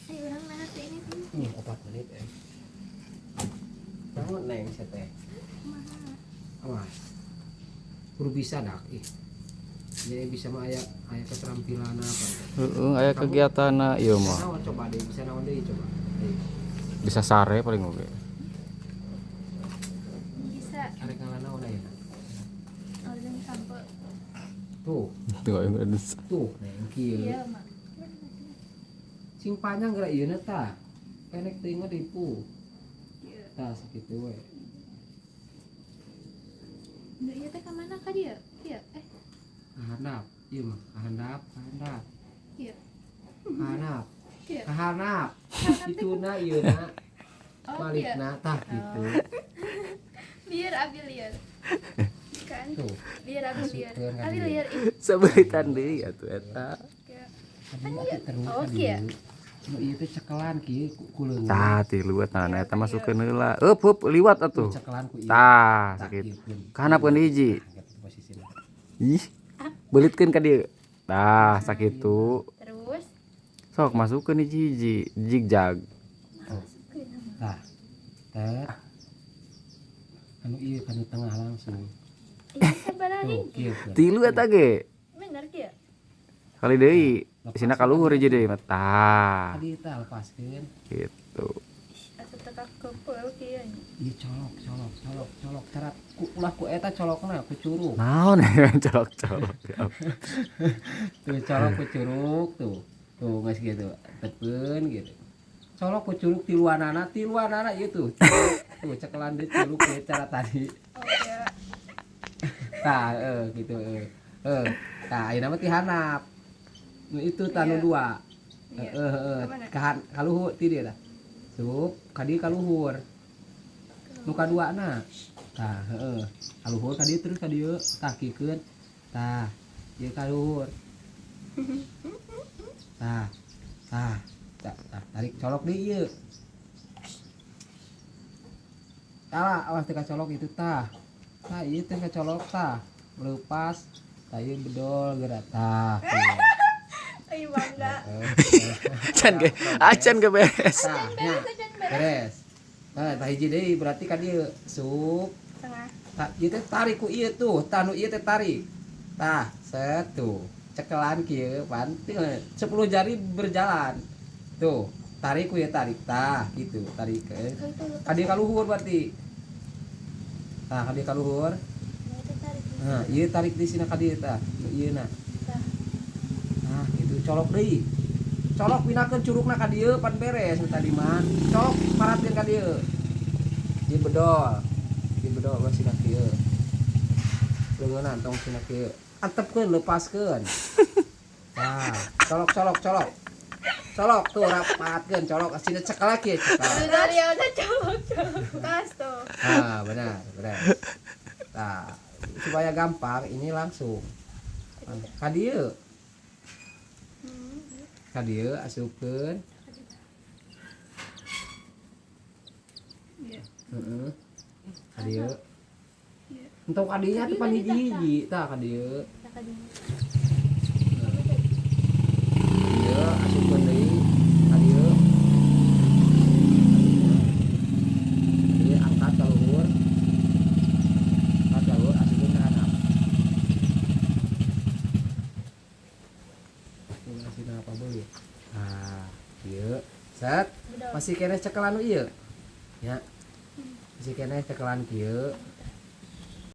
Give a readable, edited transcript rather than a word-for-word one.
Ayo urang mana teh ini teh. 4 menit eh. Naon neng sia teh? Kumaha? Awas. Kudu bisa dak ih. Jadi bisa mah aya aya keterampilan apa. Heeh, aya kegiatanna ieu mah. Naon coba deh, bisa naon deui coba. Deui. Bisa sare paling oge. Bisa Arek ngalah naon ayeuna? organ sampo. Tuh, Tuh aing ada. tuh neng kieu. Iya, Mak. Sing panjang geura ieu na tah. Pendek teuing mah dipu. Iya. Tah sakitu we. Nu ieu teh ka mana ka dieu? Iya, eh, Kahandap, ieu mah kahandap, kahandap. Iya. Kahandap. Iya. Kahandap. Kahandap teh Ituna ieu na. Oh, iya. Balikna tah gitu. Liar abi liar. Kan? Tuh. Liar abi liar. Masukkeun ka Abi dieu. liar ih. Sabeulitan deui atuh eta. Kayak- Aduh, atuh terus Oh, ka kieu. dieu. Nu ieu teh cekelan kieu ku leungeun. Tah tilu eta nah eta masukkeun heula. Eup heup liwat atuh. Cekelan ku ieu. Tah Tah, sakitu. kieukeun. Kahandapkeun hiji. Tah, gitu posisina. Ih. Beulitkeun ka dieu. Tah sakitu. Terus Sok masukkeun hiji-hiji, jigjag. masukkeun mah. Tah. Teh. Anu ieu kana tengah langsung. Ini sabaraha Tuh, kieukeun. Tilu eta ge. Bener kieu. Kali deui. Sina kaluhur hiji deui mah. Tah, Tadi tah lepaskeun. gitu. Ih, asa teu kakeupel kieu nya. Ieu colok, colok, colok, colok. Cara ku ulah ku eta colokna ku curug. Naon ya colok-colok. Tuh colok ku curug tuh. Tuh geus gitu. Tepeun gitu. Colok ku curug tiluanana, tiluanana ieu tuh. Tuh cekelan deui curug kieu cara tadi. Oh iya. Tah, gitu heeh. Tah, ayeuna mah ti handap. Nu itu tah nu Iya. dua. Iya. Heeh heeh. Kemana? Kahan kaluhur ti dieu tah. Sup, ka dieu kaluhur. Nu kaduana. Tah, heeh. Kaluhur ka dieu terus ka dieu, tah kikeun. Tah, ieu kaluhur. Tah. Tah, tah, tah, tarik colok deui ieu. Tah, awas teh kacolok itu tah. Tah, ieu teh kacolok tah. Melepas, tah ieu bedol geura tah. Kieu. Ayo bangga. Heeh. Can ge, acan ge beres. Tah, nya. Beres acan beres. Beres. Nah, tah hiji deui berarti ka dieu sup. Tengah. Tah, ieu teh tarik ku ieu tuh, tah nu ieu teh tarik. Tah, set tuh. Cekelan kieu, pan 10 jari berjalan. Tuh, tarik ku ieu tarik tah gitu, tarik ke. Oh, itu Ka dieu kaluhur berarti. Tah, ka dieu kaluhur. Nah, itu tarik. Nah, ieu tarik di sini ka dieu tah, nu ieu na. Tah. Nah, gitu colok deui. Colok pindahkeun curugna ka dieu pan beres nu tadi mah. Colok paratkeun ka dieu. Ieu bedol. Ieu bedol ulah sina kieu. Leungeunnan tong sina kieu. Antepkeun lepaskeun. Nah, colok colok colok. Colok tuh rapatkeun colok sina cekel lagi cekel. Tutorialnya colok colok. Tas tuh. Ah, benar, benar. Nah, supaya gampang ini langsung. Ka dieu. Ka dieu asupkeun. Iya. Heeh. Ka dieu. Iya. Entong ka dieu nya teh pan hiji-hiji tah ka dieu. Tah ka dieu. Dieu asupkeun deui ka dieu. Dieu angkat ka luhur. Angkat ka luhur asupkeun ka handap. Ini asupkeun apa boleh? Nah, dieu set Bedol. masih keneh cekelan nu ieu. Ya. Masih keneh cekelan kieu.